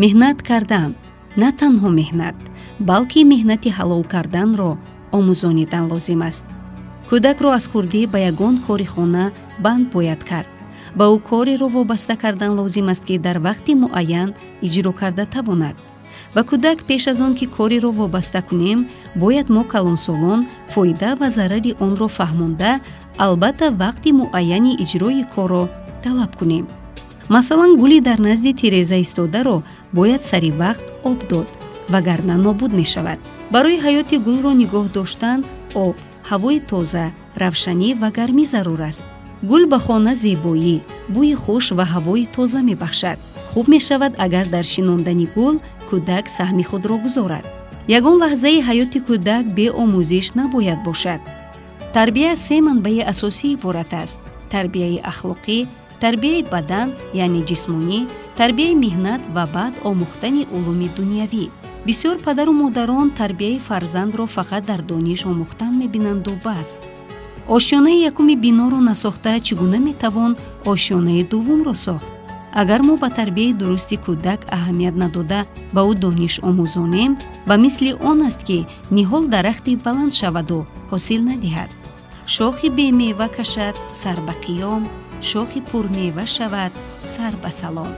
Меҳнат кардан на танҳо меҳнат, балки меҳнати ҳалол карданро омӯзонидан лозим аст. Кӯдакро аз хурдӣ ба ягон кори хона банд бояд кард. Ба ӯ кореро вобаста кардан лозим аст, ки дар вақти муайян иҷро карда тавонад. Ба кӯдак пеш аз он ки кореро вобаста кунем, бояд мо калонсолон фоида ва зарари онро фаҳмонда, албатта вақти муайяни иҷрои корро талаб кунем. Масалан, гули дар назди тиреза истодаро бояд сари вақт об дод, вагарна нобуд мешавад. Барои ҳаёти гулро нигоҳ доштан об, ҳавои тоза, равшанӣ ва гармӣ зарур аст. Гул ба хона зебоӣ, бӯи хуш ва ҳавои тоза мебахшад. Хуб мешавад, агар дар шинондани гул кӯдак саҳми худро гузорад. Ягон лаҳзаи ҳаёти кӯдак беомӯзиш набояд бошад. Тарбия се манбаи асосӣ иборат аст: тарбияи ахлоқӣ, тарбияи бадан, яъне ҷисмонӣ, тарбияи меҳнат ва баъд омӯхтани улуми дунявӣ. Бисёр падару модарон тарбияи фарзандро фақат дар дониш омӯхтан мебинанду бас. Ошёнаи якуми биноро насохта чӣ гуна метавон ошёнаи дуввумро сохт? Агар мо ба тарбияи дурусти кӯдак аҳамият надода ба ӯ дониш омӯзонем, ба мисли он аст, ки ниҳол дарахти баланд шаваду ҳосил надиҳад. Шохи бемева кашад сар ба қиём, шохи пурмева шавад сар ба салом.